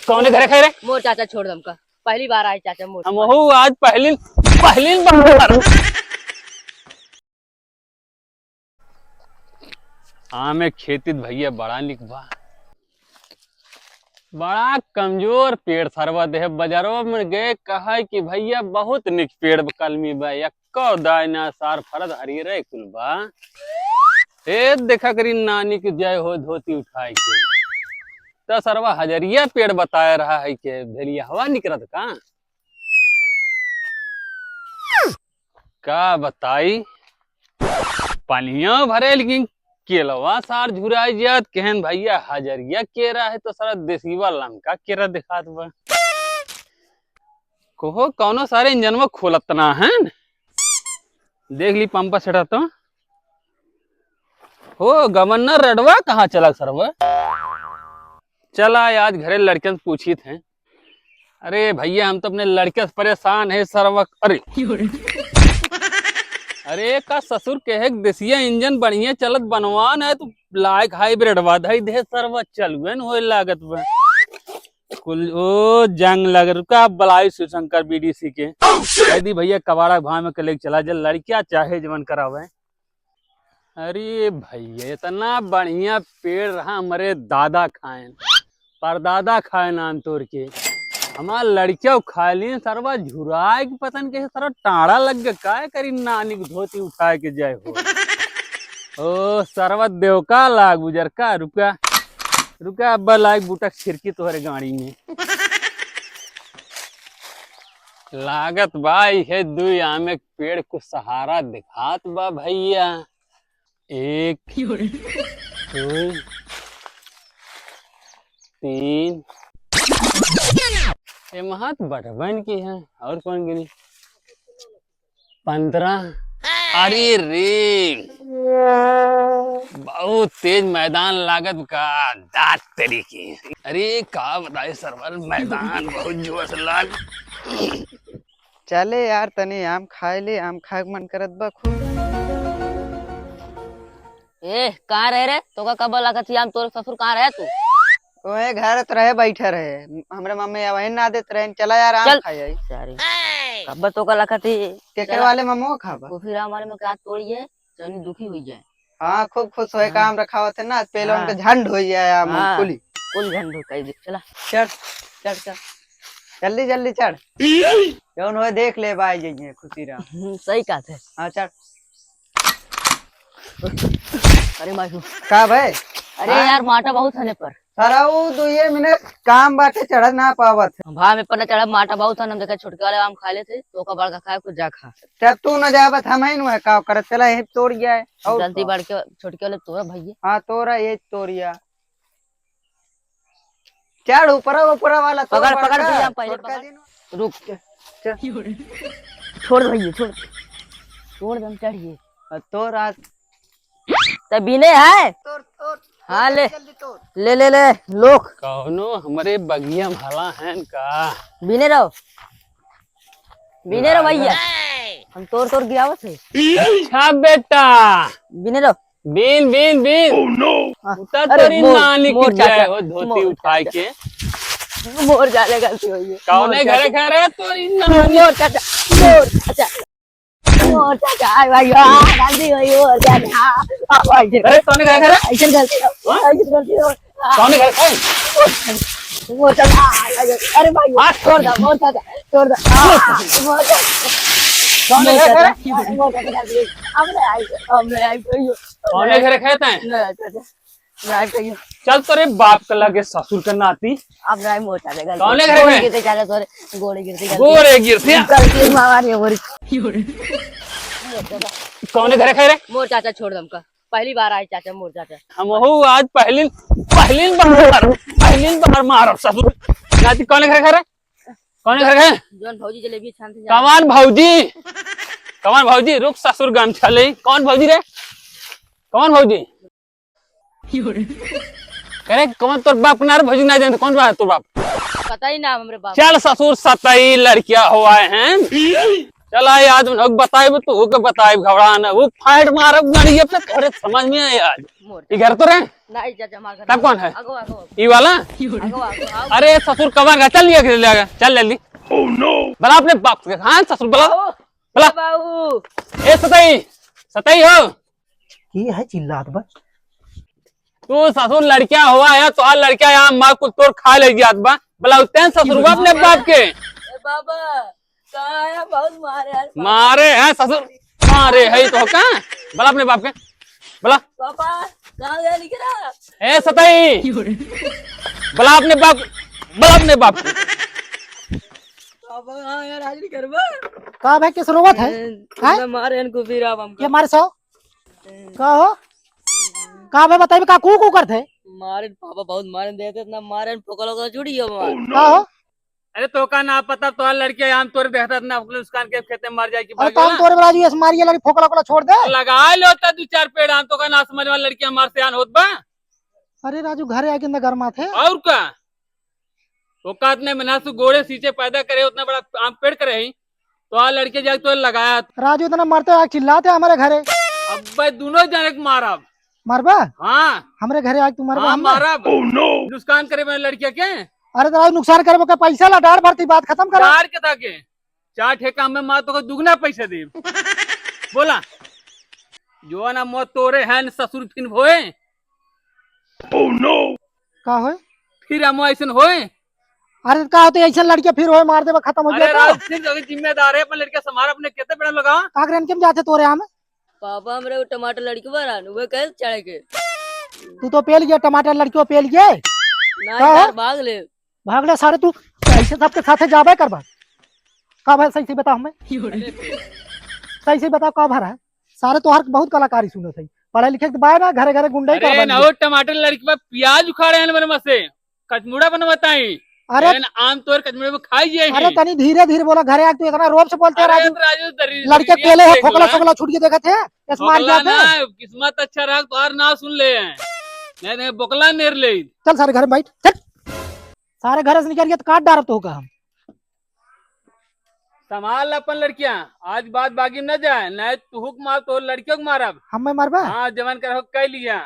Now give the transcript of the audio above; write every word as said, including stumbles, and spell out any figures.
कौने घरे खाए रे? मोर चाचा छोड़ दम का। पहली बार आए चाचा मोर। हम हो आज पहली, पहली बार। आमे खेती त भैया बड़ा निक बा। बड़ा कमजोर पेड़ सरवा देह। बजारवा में गए कहा कि भैया बहुत निक पेड़ बा, कलमी बा, एक्को दाई ना सार फरत हरियरे कुल बा। ए देखा करी नानी की जय हो धोती उठाए के। त सरवा हजरिया पेड़ बताए रहा है के भेलिया हवा निकरत का? का बताई, पनिया भरे लेकिन केलवा सार झुराई जात। कहन भैया हजरिया केरा है तो सारा देसीवा लमका केरा दिखात बा। कोहो कौनो सारे इंजनवा खोलत ना है। देख ली पंपा सेटा तो। हो गवर्नर रडवा कहाँ चला सरवा? चला आज घरे लड़कन से पूछित हैं। अरे भैया हम तो अपने लड़के से परेशान है सरवा। अरे अरे का ससुर कहे के देसिया इंजन बढ़िया चलत बनवान है तो लायक हाइब्रिड बा धई दे सरवा चलुए न होए लागत बा। कुल ओ जंग लग रुका बलाई शिवशंकर बीडीसी के। कह दी भैया कबाड़ा भाव में के लेके चला जा लड़किया चाहे जवन करावे। अरे भैया इतना बढ़िया पेड़ रहा हमरे दादा खाएन, परदादा खाएन आन तोड़ के। हमार लड़किया खा ली सरवा झुराए के पतन के सरवा टाड़ा लग गया। काय करी नानी की धोती उठाए के जाए हो। ओ सरवा देव का लाग गुजर का रुका रुका अब्बा लाग बूटा छिड़की तोहरे गाड़ी में। लागत बा इहे दुई आमे के पेड़ को सहारा दिखात बा भैया। एक, दो, तीन। ये महत बटवन की है और कौन गिनी? पंद्रह। अरे रे, बहुत तेज मैदान लागत का दांत तेरी की। अरे का बताए सरवर, मैदान बहुत जोर से लाग। चले यार, तनी आम खाए ले, आम खाए के मन करत बा खूब। ए, कहाँ रहे रे? तोका कब लागत ही आम तोरे ससुर कहाँ रहे तू? ओए, घर तो रहे, बैठे रहे। हमरे मम्मी अब ना देत रहे, चला यार, आम चल। खाए आई। सारे। कब तोका लागत ही? केकरे चला। वाले मम्मी खाबा? कोफी राम वाले में का तोड़िए, जनी दुखी हुई जाए। हाँ, खूब खुश होए हाँ। काम रखावत है ना, पहले हाँ। उनके झंड हो जाए आम हाँ। कुली। कुल झंड हो कह दे, चला। चढ़, चढ़, चढ़। जल्दी, जल्दी चढ़। जौन होए देख ले, बाई जइए, खुशी रहा। हम्म, सही कहत है। हाँ, चढ़। अरे माई हो। का भाई? अरे हाँ? यार, माटा बहुत हने पर। सारा ऊ दुइये मिनट काम बाटे, चढ़ ना पावत है। भाई, में पर ना चढ़ब, माटा बहुत हने, हम देखा छोटके वाले आम खा लेते, तो ओका बड़का खाए, कुछ जा खा। तब तू न जाबत, हम ही नु है, का करत, चला यही तोड़ गया है। और गलती का? बढ़ के छोटके वाले तोरा भैया। हाँ, तोरा ये तोरिया। चढ़ ऊपरा, ऊपरा वाला तोड़ पकड़, पकड़ बड़का, भैया, पहले छोटका पकड़। जी नु। रुक। चल, चल। छोड़ दे भैया, छोड़। छोड़ दे, हम चढ़िए। आ, तोर आज। ते बीने है? तोर, तोर, हाँ, तोर, ले। जल्दी तोर। ले, ले, ले, लोग। कौनो हमरे बगिया में हला हैं का? बीने रहो। बीने रहो भैया। हम तोर, तोर गिरावत है। अच्छा बेटा। बीने रहो। बीन, बीन, बीन। हाँ। उतर अरे, तोरी मोर, नानी की मोर जय चाचा, हो, धोती मोर उठाए चाचा। के। मोर जाने गलती हुई है। कौने मोर घरे चाचा। घरे तोरी नानी? मोर चाचा, मोर चाचा। मोर चाचा, आय भाई, आ, गलती हुई, मोर चाचा। आ, भाई, अरे, कौने घरे घरे? ऐसे गलती हो, हाँ? ऐसे गलती हो। कौने घरे घरे? मोर चाचा, आय भाई, अरे भाई, हाँ? छोड़ दो, मोर चाचा, छोड़ दो। आ, मोर चाचा। कौने घरे घरे? मोर चाचा, मोर चाचा, गलती हुई। अब नहीं आई, अब नहीं आई, कोई हो। कौने घरे खेत हैं? नहीं, चाचा। नहीं, कहियो। चल तोरे बाप के लगे ससुर के नाती। अब नहीं मोटा रे, गलती। कौने घरे गोड़ में? गिरते चाचा तोरे, गोड़ गिरते गलती। गोड़े गिरते? गलती मामा रे, गोड़। कौने घरे खाए रे? मोर चाचा छोड़ दम का। पहली बार आए चाचा, मोर चाचा। हम हो आज पहली, पहली बार, पहली बार मारब ससुर। नाती कौने घरे खाए रे? कौने घरे खाए? जौन भौजी जलेबी छानते जा। कमान भौजी? कमान भौजी? रुक ससुर गमछा ले। कौन भौजी रे? कौन भौजी? करे कौन तोर बाप ना रे भौजी ना जानते कौन बाप तोर बाप? पता ही ना हमरे बाप। चल ससुर सतई लड़किया हो आए हैं। चला आज उन्हें बताइब, तू के बताइब, घबरा ना। वो फाइट मारब गाड़ी पे, तोरे समझ में आए आज। मोर ई घर तो रहे? नहीं चाचा, हमार घर तब कौन है? आगो, आगो, आगो। ई वाला? आगो, आगो, आगो। अरे ससुर कमर का, चल लिया, चल जल्दी। Oh no! बला अपने बाप के, हाँ ससुर बला। आओ। बला। बाबू। ए सतई, सतई हो। की है चिल्लात बा? तू ससुर लड़किया हुआ है, तोहार लड़किया यहाँ मार कुछ तोड़ खा ले जात बा। बला उतने ससुर बा अपने बाप के। ए बाबा, कहाँ है? बहुत मारे हैं। मारे हैं ससुर, मारे है तो का? बला अपने बाप के, बला। पापा, कहाँ गया निकला? ए सतई, बला अपने बाप, बला अपने बाप के। पापा, कहाँ गया राज निकलवा? का भाई, किस रोवत है? ए, हैं? इतना मारे हैं कुबीर आप हमको। ये मारे सो? का हो? का बे बताइबे, का कू कू करत है? मारे पापा बहुत मारे देते, इतना मारे फोकला का जुड़ी है हमार। का हो? अरे तो का ना पता, तोहार लड़किया आम तोरे देखत ना, ओकरे नुकसान के खेते मर जाए कि अरे भाग तो आम वाला। तोरे राजू, ऐसे मारिए लड़ी फोकला ओकला छोड़ दे। लगा लो तो दू चार पेड़ आम, तो का ना समझ वाला लड़किया हमार से आन होत बा। अरे राजू, घरे आके अंदर गरमात है। और का? औकात नहीं, मेहनत से गोड़े सींचे पैदा करे, उतना बड़ा आम पेड़ करे ही, तो आ लड़के जाके तो लगाया। राजू इतना मरते आग चिल्लाते हमारे घरे। अब्बे दोनों जने के मारब। मरबा? हाँ। हमरे घरे आके तू मरबा हाँ, हमरे? मारब। Oh no! नुकसान करे मेरे लड़के के। अरे तो राजू नुकसान करबो के पैसा ला, डार भरती बात खत्म करो। डार के ताके? चार ठेका में मार तो दुगना पैसा देब। बोला। जो ना मौत तोरे हैं ससुर फिन भोए। Oh no! का होए? फिर हम ऐसन होए? अरे का होते ऐसन लड़के फिर होए मार देबा खत्म हो अरे गया तो? राज सिंह अगर जिम्मेदार है अपने लड़के संभाल अपने कितने बड़ा लगा। का करे इनके में जाते तोरे हम? पापा हमरे वो टमाटर लड़के बा रहन, वो कहे चढ़े के। तू तो पेल गया टमाटर लड़के पेल गए। ना का यार हो? भाग ले। भाग ले सारे तू, ऐसे सबके साथे जाबे करबा। का भर सही से बता हमें? सही से बताओ का भर है? सारे तोहार बहुत कलाकारी सुनत है। पढ़े लिखे के बाद ना घरे घरे गुंडई अरे करबा ना, लिए। वो टमाटर लड़की बा प्याज उखाड़े हैं मेरे में से, कचमुड़ा बनवाता ही। अरे एन आम तोर कचमुड़ा में खाई जाए अरे हैं। तनी धीरे धीरे बोला, घरे आके तू इतना रोब से बोलते है अरे राजू। तो राजू दरी-, लड़के दरिया केले है, देख खोकला ला। सोकला छूट के देखत है, ऐसे मार खोकला जाते हैं। ना, किस्मत अच्छा रहा, तोहार ना सुन ले हैं। नहीं, नहीं, बोकला नेर ले। चल सारे घर में बैठ, चल। सारे घर से निकल गया तो काट डारत होगा हम। संभाल अपन लड़कियां, आज बात बागी न जाए, नहीं तुहुक मार तो लड़कियों को मारब। हमें मारबा? हाँ, जवन कर हो कह लिया।